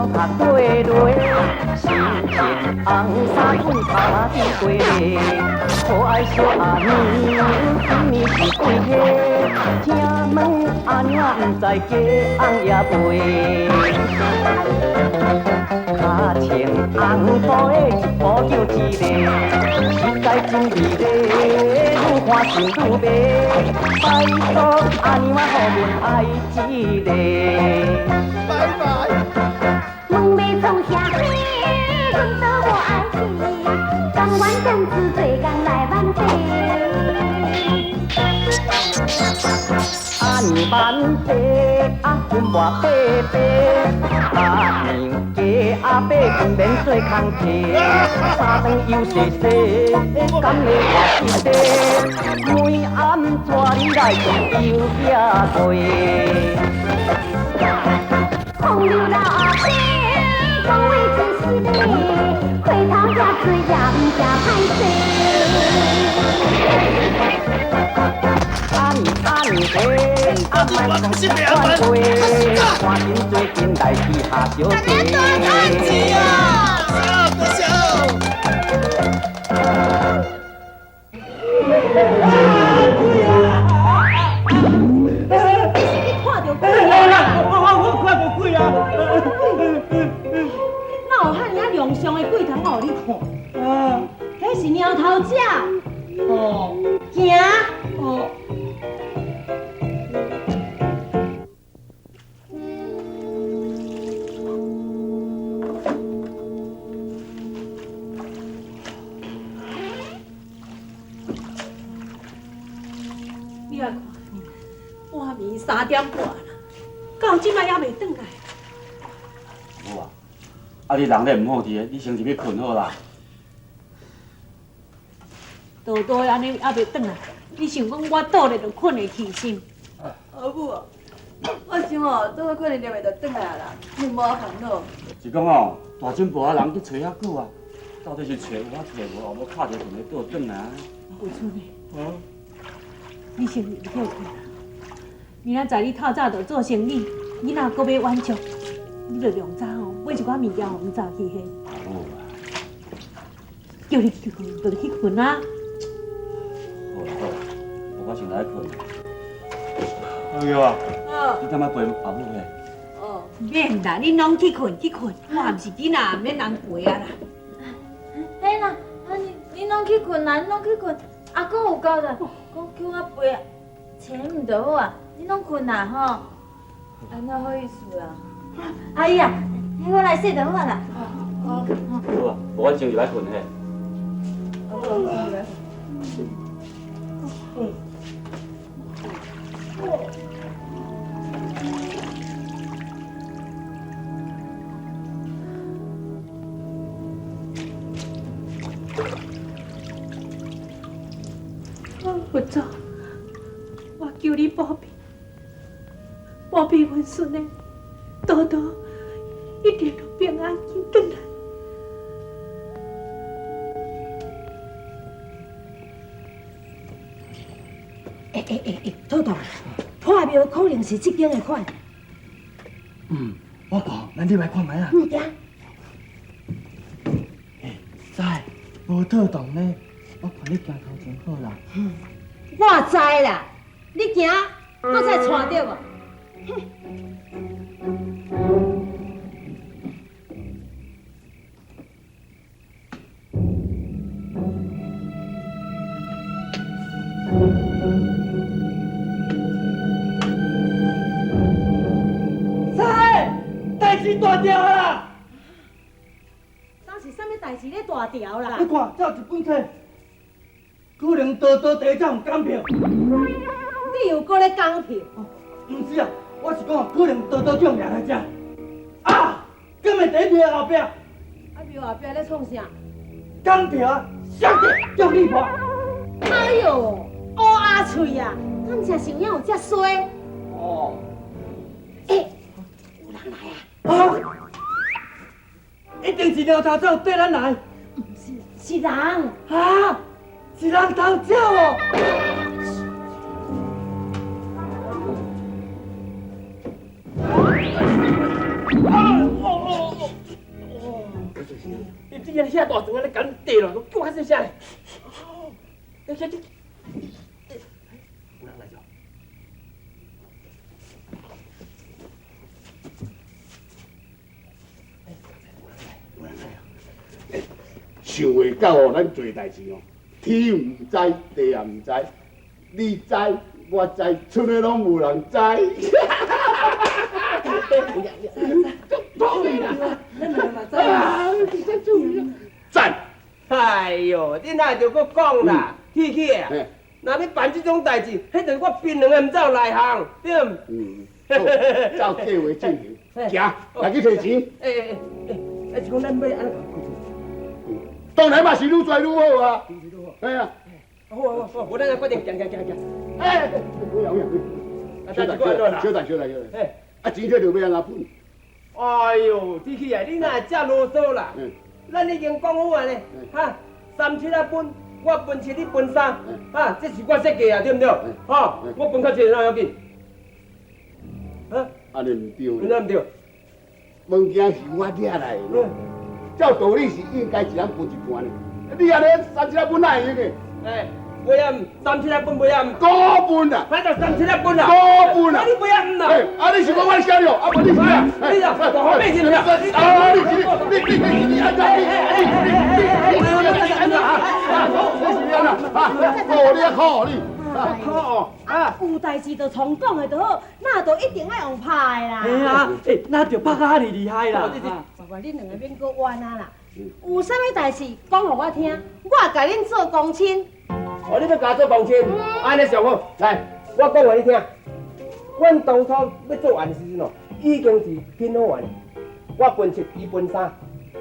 头壳对落，心情红衫阮脚底过咧，可爱小阿娘，今年是几岁？请问阿娘毋知鸡红也袂？脚穿红布的一步就一个，实在真美丽，愈看心愈迷。拜托阿娘予阮爱一个。拜拜。问欲创啥？阮都无爱去，甘愿踮此做工来挽地。阿娘万地，阿阮无白白，阿娘加阿伯困免做工课，三顿又细细，敢会活一地？每暗带你来装油饼粿。风流老阿伯，讲话真失礼，回头遮醉也毋惊歹势。阿娘阿娘嘿，阿莫讲这款话，赶紧做阵来去下小地。笑笑。你是去看著鬼啊？我看無鬼啊！哪有遐爾啊良相的鬼通予你看？啊！彼是貓頭鳥。哦。行。哦。你來看，半暝3點半啦，到這擺猶未轉來。母啊，啊你人咧毋好佇咧，你先入去睏好啦。多多按呢猶未轉來，你想講我倒咧就睏會去是？阿母啊，我想哦，做伙可能念會就轉來啦，你無煩惱。是講哦，大進步啊，人去揣遐久啊，到底是揣有啊揣無，無敲一個電話叫我轉來啊。有春的，嗯，你先入去歇睏啦。明仔載你透早就做生意，你若閣欲遠足，你就量早吼買一寡物件予阮早去嘿。好啊。叫你去睏，就去睏啊。好啦好啦，我先來睏。阿娇啊，你踮仔陪阿母嘿？哦。免啦，你攏去睏去睏，我毋是囡仔，免人陪啊啦。嘿啦，啊你你攏去睏啦，你攏去睏。阿公有交代，講叫我陪錢毋就好啊，你攏睏啦吼。按怎好意思啊？阿姨啊，我來洗就好啊啦。好啊，無阮先入來睏嘿。佛祖，我求你保庇，保庇阮孫的，多多一定會平安緊轉來。欸欸欸欸，土豆，破廟可能是這間的款。嗯，我看，咱入來看覓啊。嗯，行。欸，知，無套動呢，我看你行頭真好啦。嗯，我知啦，你行，閣再帶著無？哼。代志大條啦！當時啥物代志咧大條啦？你看，這有一本冊，可能多多第一張有港票。你又閣咧港票？毋是啊，我是講可能多多叫掠來遮。啊，敢會佇廟後壁？啊，廟後壁咧創啥？港票啊，寫著叫你破。哎喲，烏鴉喙啊，敢真是有影有遮衰？哦。欸，有人來啊！啊！一定是貓頭走綴咱來。毋是，是人。啊！是人偷走哦！啊！哦哦哦！你这样遐大声啊，你敢地落，叫我较细声。你遐这，有人来咗。有人来啊！想袂到哦，咱做代志哦，天毋知，地也毋知，你知，我知，村里攏無人知。赞！哎呦，你哪会著阁讲啦？去去啊！若欲办这种代志，彼就是我槟榔的，毋走内行，对毋？嗯，照计划进行，行，来去提钱。欸，是讲咱欲按怎共开厝？当然嘛是愈跩愈好啊！系啊。好好好，我咱来决定，行行行行。哎，有影有影。小等小等小等小等。啊，钱这著欲按怎分？哎呦，弟弟啊，你哪会遮啰嗦啦？咱已经讲好啊呢，哈，三七仔分，我分七，你分三，哈，这是我设计啊，对毋对？吼，我分较济哪要紧？啊，按呢毋对。按怎毋对？物件是我掠来的，照道理是应该一人分一半的。你按呢三七仔分哪会用的？哎。袂啊，三七仔分袂啊，五分啊，反正三七仔分啦，五分啊，啊你袂啊唔啊？啊你是讲我写了，啊无你是啊？你啊，大好变成啦！啊你你你你你按怎？你你你你你按怎啊？你是按怎啊？哦你好你，好啊，有代志就创讲的就好，哪都一定爱用拍的啦。嘿啊，欸，哪就拍甲遐尔厉害啦！爸爸，恁两个免阁冤啊啦，有啥物代志讲予我听，我共恁做公亲。哦，你欲共做公亲，按呢上好。来，我讲予你听。阮当初欲做案的时阵哦，已经是拼好案，我分七，伊分三。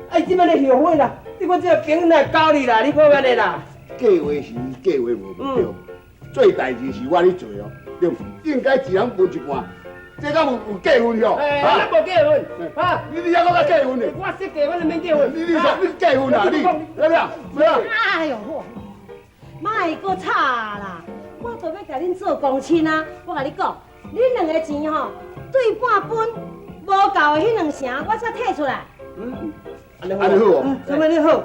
哎，这摆你后悔啦！你看这个朋友哪会教你啦？你看按呢啦？计划是计划无毋对，做代志是我咧做哦，对，应该一人分一半。这敢有有计分哦？哎，咱无计分，哈！你你遐阁较计分呢？我设计，我就免计分。你你你计分啊？你，来了，来了。哎呦，莫阁吵啦！我都欲共恁做公亲啊！我共你讲，恁两个钱吼对半分，无够的彼两成，我才提出来。嗯，按呢好哦，啥物你好？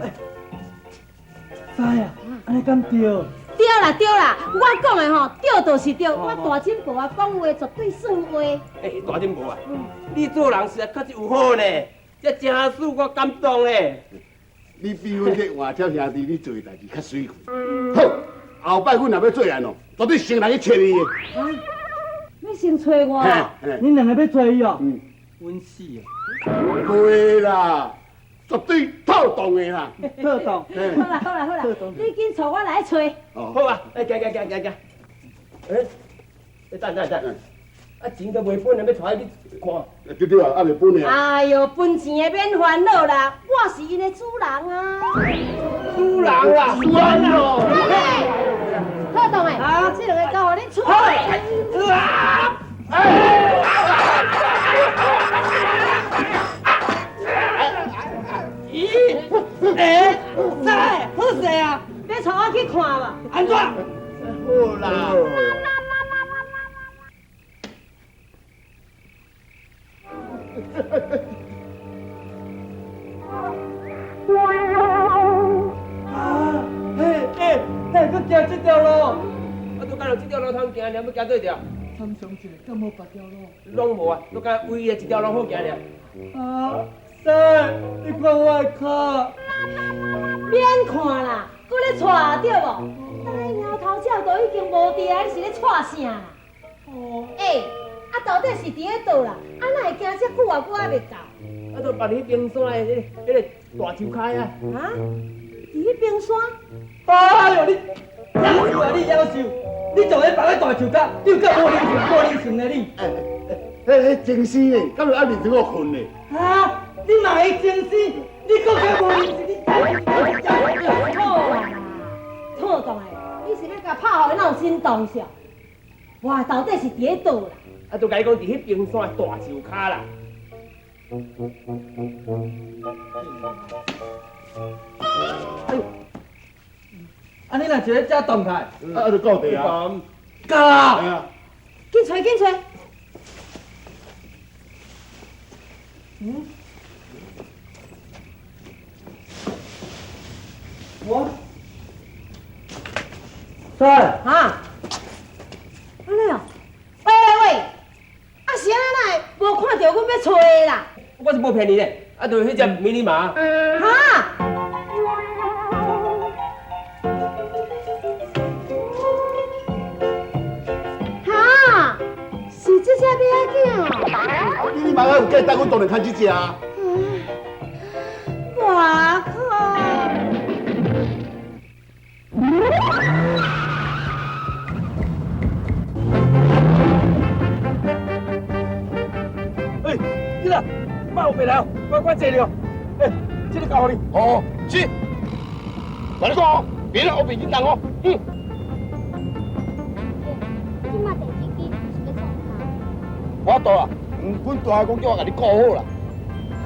师啊，按呢敢对？对啦对啦，我讲的吼对就是对，我大婶婆啊讲话绝对算话。欸，大婶婆啊，你做人实在确实有好呢，这真使我感动呢。你比阮这换超兄弟，你做的代志较媠气。好，后摆阮若欲做案哦，绝对先来去揣伊的。啊，欲先揣我？恁两个欲揣伊哦？嗯。阮死啊！袂啦，绝对透动的啦。透动。好啦好啦好啦，你紧带我来揣。好啊，哎，行行行行行。欸，欸，等等等。啊，钱都袂分，欲带去看。对对啊，犹未分呢。哎哟，分钱的免烦恼啦，我是𪜶的主人啊。主人啊，主人哦。好动的，啊，这两个交予恁处理。啊！咦？欸，师，好势啊！欲带我去看无？按怎？好啦。啊！欸欸欸！阁行这条路，我都干焦这条路通行，尔欲行佗条？参详一下，敢无别条路？拢无啊，都干唯一的一条路好行尔。啊！师，你看我的跤。免看啦，阁咧掣对无？咱个头鸟都已经无伫啊，你是咧掣啥啦？哦。欸，啊到底是伫咧佗啦？啊哪会行遮久啊，阁犹未到？啊，就别伫彼冰山的彼个大树跤啊。啊？伫彼冰山？哎呦，你夭寿啊！你夭寿！你就咧别个大树跤，你有够无人性，无人性的你！欸，前生呢？敢有暗暝床困呢？啊！你嘛会前生？你阁较无人性！你好啦，妥当的，你是欲共拍予伊哪有真动笑？哇，到底是伫咧佗啦？啊，就共你讲，伫彼冰山的大树跤啦。哎呦，啊，你若一个遮动起来，啊，就够地啊，够啊！紧揣，紧揣。嗯？我，三，哈，按呢哦，喂喂喂，啊是按呢会无看著阮欲揣的啦？我是無騙你咧，啊，就是彼隻迷你馬。哈？哈？是這隻馬仔哦。迷你馬仔有簡單，阮當然牽這隻啊。我靠！欸，囡仔，馬有白來哦，乖乖坐著。欸，這个交予你。哦，是。我跟你講，別啦，我袂緊張哦。嗯。你這馬電視機是欲創啥？我到啊，阮大公叫我共你顧好啦。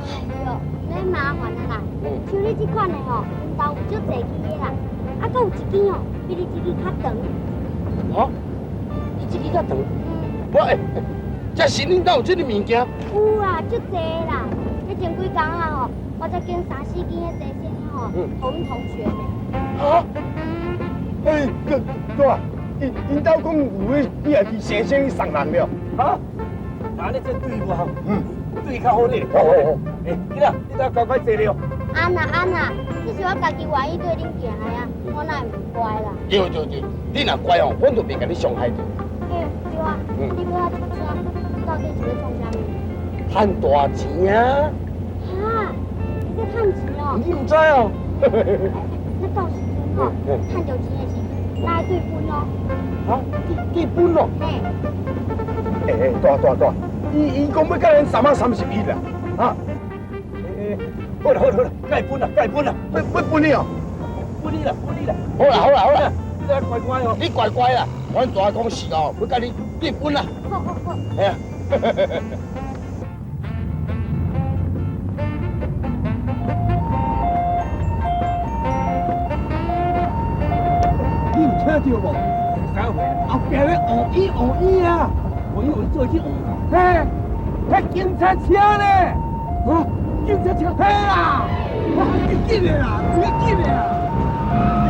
哎喲，免麻煩啊啦。像你這款的吼，阮兜有足濟支的啦，啊，閣有一支哦，比你這支較長。哦，你這支較長？我欸，這新恁兜有這个物件？有啦，足濟啦。彼前幾工啊吼，我才揀三四間彼茶室吼，予阮同學呢。哈？欸，哥哥啊，𪜶兜講有彼幾啊支先生送人了。哈？啊，你這對無？嗯，對較好咧。好好好。欸，囡仔，你兜乖乖坐著。安啦安啦，這是我家己願意對恁行的啊，我哪會毋乖啦？對對對，你若乖哦，阮就袂共你傷害著。嘿，對啊，你欲我一声，到底是欲創啥物？趁大錢啊！哈？你咧趁錢哦？你毋知哦？那到時陣吼，趁著錢的時陣，咱愛對分哦。哈？對分哦？嘿。欸，大大大，伊講欲共咱3仔31啦，哈？欸，好啦好啦好啦，該分啦，該分啦，欲分你哦？分你啦，分你啦。好啦好啦好啦，你乖乖哦。你乖乖啦，阮大公是哦，欲共你對分啦。好好好。嘿啊。你有聽著無？啥話？後壁咧哦咦哦咦啊！我以為做去學啦。嘿，彼警察車咧，啊，警察車，嘿啦，哇，緊緊的啦，緊緊的啦，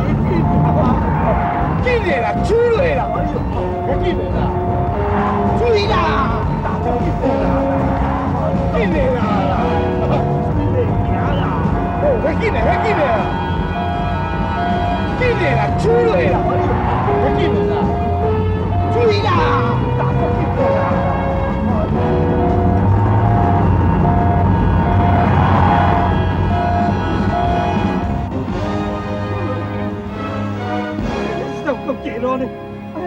緊緊的啦，緊的啦，出來啦，哎呦，緊的啦，注意啦，大家緊的啦，緊的啦，水袂行啦，緊的，緊的啦，緊的啦，出來啦，哎呦，緊的啦，注意啦，大家緊的啦。呢？哎，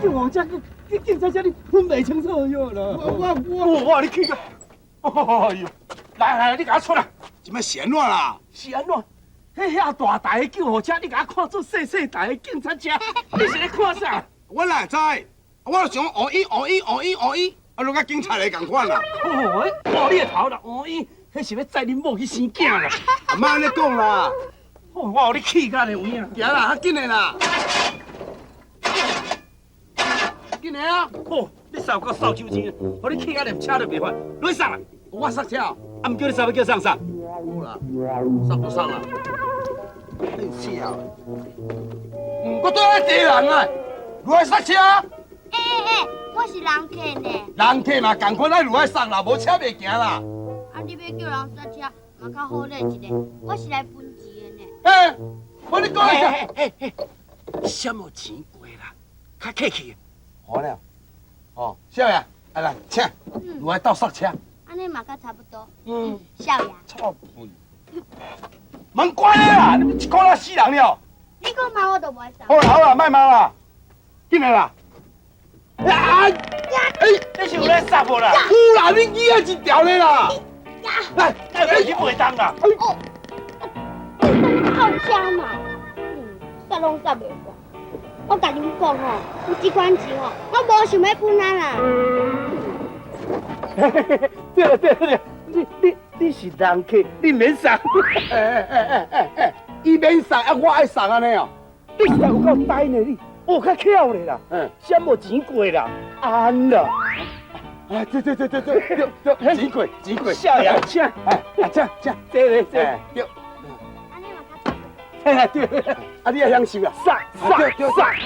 救护车、警察车，你分袂清楚哟啦！我你去个！哎呦，来来，你共我出来！这摆是按怎啦？是按怎？彼遐大台的救护车，你共我看做细细台的警察车，你是咧看啥？我哪会知？我就想哦咦哦咦哦咦哦咦，啊，拢佮警察来仝款啦！哦，哦，你的头啦，哦咦，彼是欲载恁某去生囝啦！莫按呢讲啦！哦，我予你气甲咧有影！行啦，较紧的啦！紧的啊！哦，你扫到扫手钱，予你气甲连车都袂发，落去送啦！我刹车，啊，毋叫你刹，欲叫送啥？好啦，刹就刹啦。你死啊！我对爱坐人啊，落来刹车。欸欸欸，我是人客呢。人客嘛，仝款爱落来刹啦，无车袂行啦。啊，你欲叫人刹车，嘛較好咧一下。我是來分錢的呢。欸，我你講一下。欸欸，什麼錢過啦？較客氣。好了，哦，少爺，來來，請，落來鬥剎車。按呢嘛，較差不多。嗯，少爺。臭屁！免管啦，你一箍仔死人了。你講罵我都無愛送。好啦好啦，莫罵啦，進來啦。啊！欸，你是有咧剎無啦？有啦，你耳仔一條咧啦。來，來，你袂當啦。哦，好車嘛，煞攏煞袂過。我共恁講吼，有這款錢吼，我無想欲分啊啦。對了對了對了，你是人客，你免送。欸，伊免送啊，我愛送按呢哦。你實在有夠呆呢你，哦較巧咧啦，啥無錢過啦，安啦。啊，對對對對對對對，錢過錢過。少爺，請，哎，請請，坐咧坐。對。按呢嘛較差不多。嘿，對，啊你愛享受啦，殺殺殺，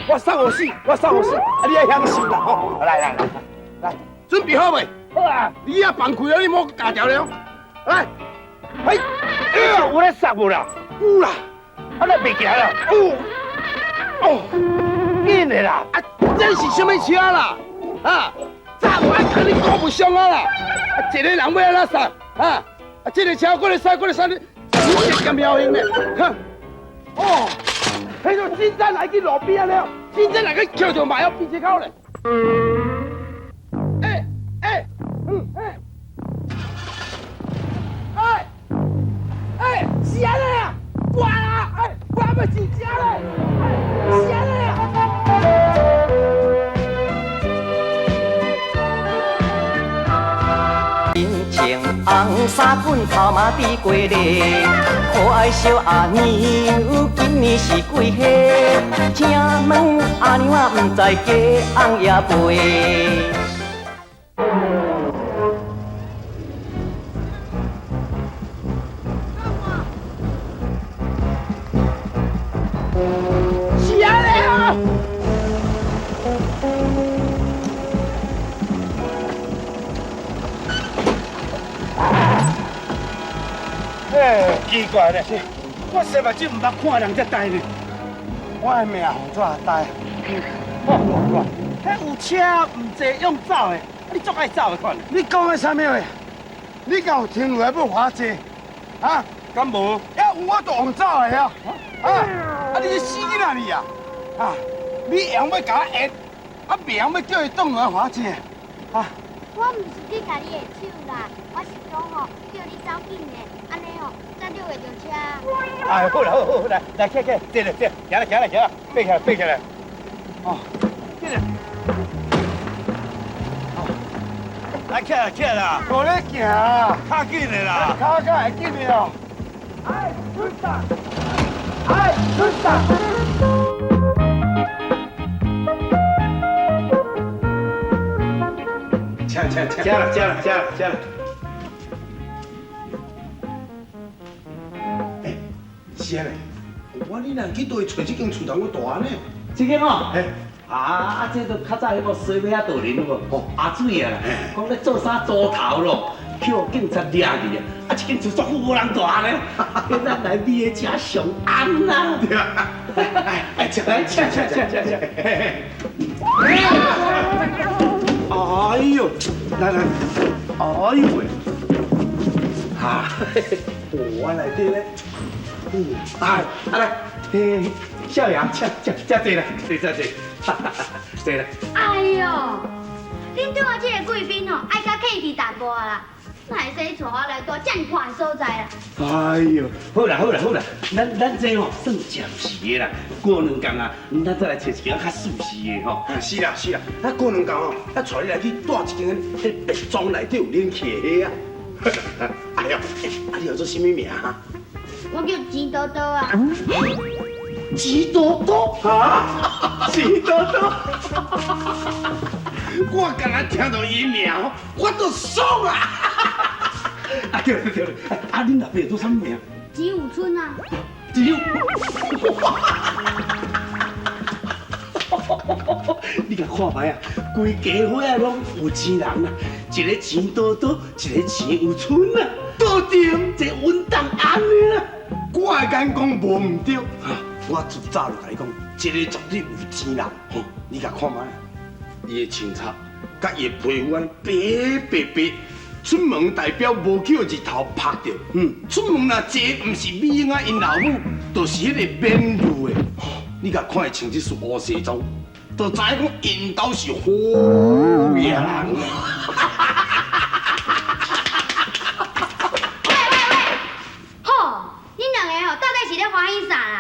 我殺予死，我殺予死，啊你愛享受啦，吼，來來來，來，準備好未？好啊，你也放開啊，你莫咬掉了，來，嘿，有咧殺無啦？有啦，啊那袂行啦，有，哦，緊的啦，啊這是啥物車啦？啊，早我甲你顧不上啊啦，啊一個人要按怎殺？啊，啊這個車過來塞過來塞，你你這咁妙型咧，哼，哦，彼個真正來去路邊啊了，真正來去捡著嘛要變這口咧。欸欸，嗯欸，欸欸，是按呢啊，我啦，欸，我欲真正咧，欸，是按呢啊。穿紅衫裙，頭毛滴過咧，可愛小阿娘，今年是幾歲？請問阿娘啊，毋知嫁翁也未？是按呢啊！哎，奇怪咧，我小目睭毋捌看人遮呆呢。我的命予怎呆？哦，彼有车毋坐用走的，你足爱走的款。你讲的啥物话？你敢有停落来欲我坐？啊？敢无？啊有我就用走的啊！啊！啊你是死囡仔你啊！啊！你会用欲共我压，啊袂用欲叫伊转来予我坐？啊！我毋是去共你下手啦，我是講吼，叫你走緊的，按呢吼才遛會著車。哎，好啦好好，來來起起，坐來坐，行來行來行來，爬起來爬起來。哦，進來。來起來起來啦！無咧行啊，較緊的啦，較較會緊的哦。哎，出發！哎，出發！請請請，請啦請啦請啦請啦。欸，是按呢，我你若去佗位揣這間厝頭閣大呢？這間哦，啊，這都較早彼個西尾仔道人有無？哦，阿水啊，講咧做啥豬頭咯，去予警察掠去啊！啊，這間厝足富無人住呢，咱來買的遮上安啦。對啊，哎，請來請請請請請。哎呦，來來，哎呦喂，哈，我內底咧，哎，啊來，嘿，少爺，請請請坐啦，坐坐坐，哈哈，坐啦。哎呦，恁對我這個貴賓吼，愛較客氣淡薄仔啦，哪會使帶我來住這麼破所在啦？哎呦，好啦好啦好啦，咱這吼算暫時的啦，過兩工啊，咱再來揣一間較舒適的吼。是啦是啦，啊過兩工吼，啊帶你來去住一間彼別莊內底有冷氣的啊。哎呦，啊你叫做啥物名啊？我叫錢多多啊。錢多多？哈？錢多多？我剛才聽到伊名，我都爽啊！啊對對對，啊恁老爸做啥物名？錢有春啊。錢有。你共看覓啊？規家伙仔攏有錢人啊，一個錢多多，一個錢有春啊，倒對，這穩當按呢啦。我會敢講無毋對，我自早就共你講，這個絕對有錢人。吼，你共看覓？伊的穿插，佮伊的皮膚按呢白白白，出門代表無去予日頭曬著。嗯，出門若坐，毋是美英仔𪜶老母，就是彼個免路的。你共看伊穿這束烏西裝，就知影講𪜶兜是好野人。喂喂喂，好，恁兩個吼到底是咧歡喜啥啦？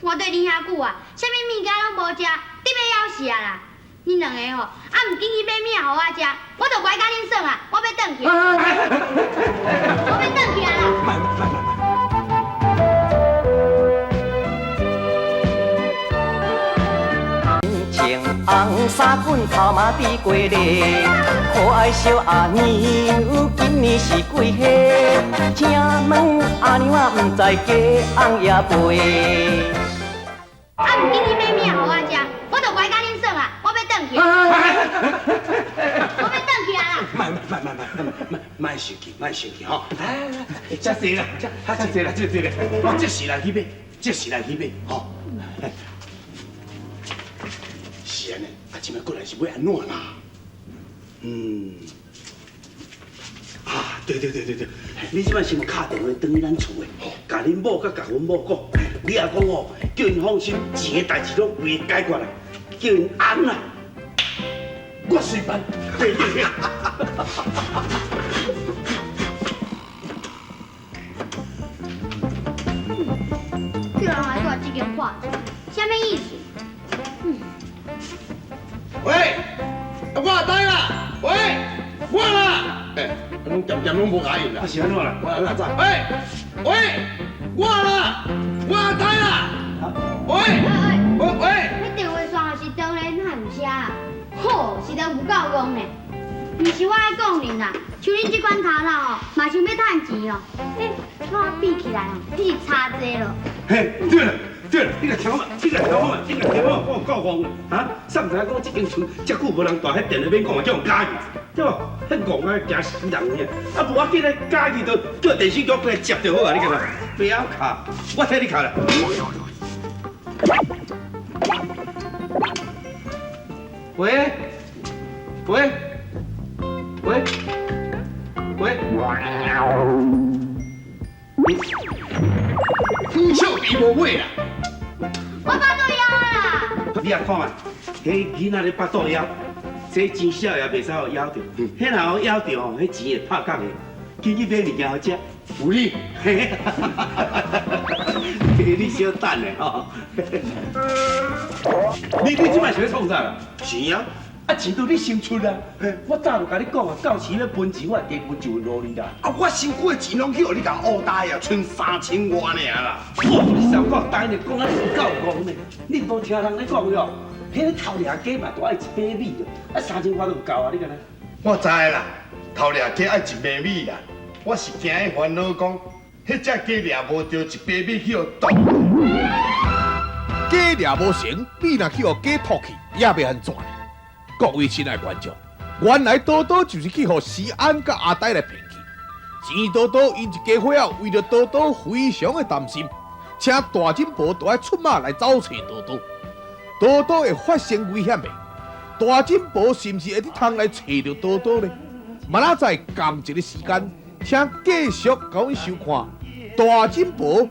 我對恁遐久啊，啥物物件攏無食，得欲枵死啊啦！恁兩個吼，啊毋緊去買物仔予我食，我就無愛佮恁耍啊！我欲轉去，我欲轉去啊啦！穿红衫棍头毛伫过咧，可爱小阿娘，今年是几岁？请问阿娘啊，毋知鸡翁也飞。啊，毋紧去买物仔予我食，我就无爱佮恁耍啊！我欲转去。我欲转去啊啦！莫莫莫莫莫莫莫生气，莫生气吼！来来来，遮济啦，遮遮济啦，遮济啦，我这时来去买，这时来去买，吼。是按呢，啊，这摆过来是欲按怎啦？嗯，啊，对对对对对，你这摆先敲电话转去咱厝的，共恁某佮共阮某讲，你也讲哦，叫𪜶放心，钱的代志拢为解决啦，叫𪜶安啦，我随办。对对对。叫人来住这间看，啥物意思？喂，我阿呆啦，喂，我啦，欸，拢恬恬拢无答应啦。啊是按怎啦？我哪知？喂，喂，我啦，我阿呆啦，喂，喂喂，彼电话线是长咧，哪会有声啊？吼，实在有够戆呢。毋是我爱讲恁啦，像恁这款头脑吼，嘛想欲趁钱哦。欸，我比起来哦，你是差济咯。嘿，对了。对了，你来听我嘛，你来听我嘛，你来听我，我有够戆啦！啊，啥毋知影讲这间厝遮久无人住，彼电话免讲嘛，叫人假去，对无？彼戆啊，惊死人尔！啊，无要紧咧，假去就叫电视局来接就好啊！你看啦，不要卡，我替你卡啦。喂，喂，喂，喂。你笑皮无尾啦！我腹肚枵啦！你也看嘛，彼囡仔咧腹肚枵，这钱少也袂使予枵著，彼若予枵著吼，彼钱会拍角的。紧去买物件予食，有理。你小等下吼。你这摆是欲创啥啦？钱啊！啊，钱都你先出啊！我早就共你讲啊，到时欲分钱，我会加分一份予你啦。啊，我身躯的钱拢去予你共乌呆啊，賰3000外尔啦。哇，你上够呆呢，讲啊有够戆呢。你无听人咧讲哟，彼个偷掠鸡嘛，都爱一百米哦，啊3000外都有够啊，你敢若？我知啦，偷掠鸡爱1百米啦。我是惊彼烦恼讲，彼只鸡掠无著1百米去予剁。鸡掠无成，米若去予鸡吐去，也欲按怎呢？各位亲爱观众，原来多多就是去予时安佮阿呆来骗去。钱多多𪜶一家伙仔为著多多非常的担心，请大婶婆都爱出马来走揣多多。多多会发生危险袂？大婶婆是毋是会伫窗内揣著多多呢？明仔载仝一个时间，请继续共阮收看《大婶婆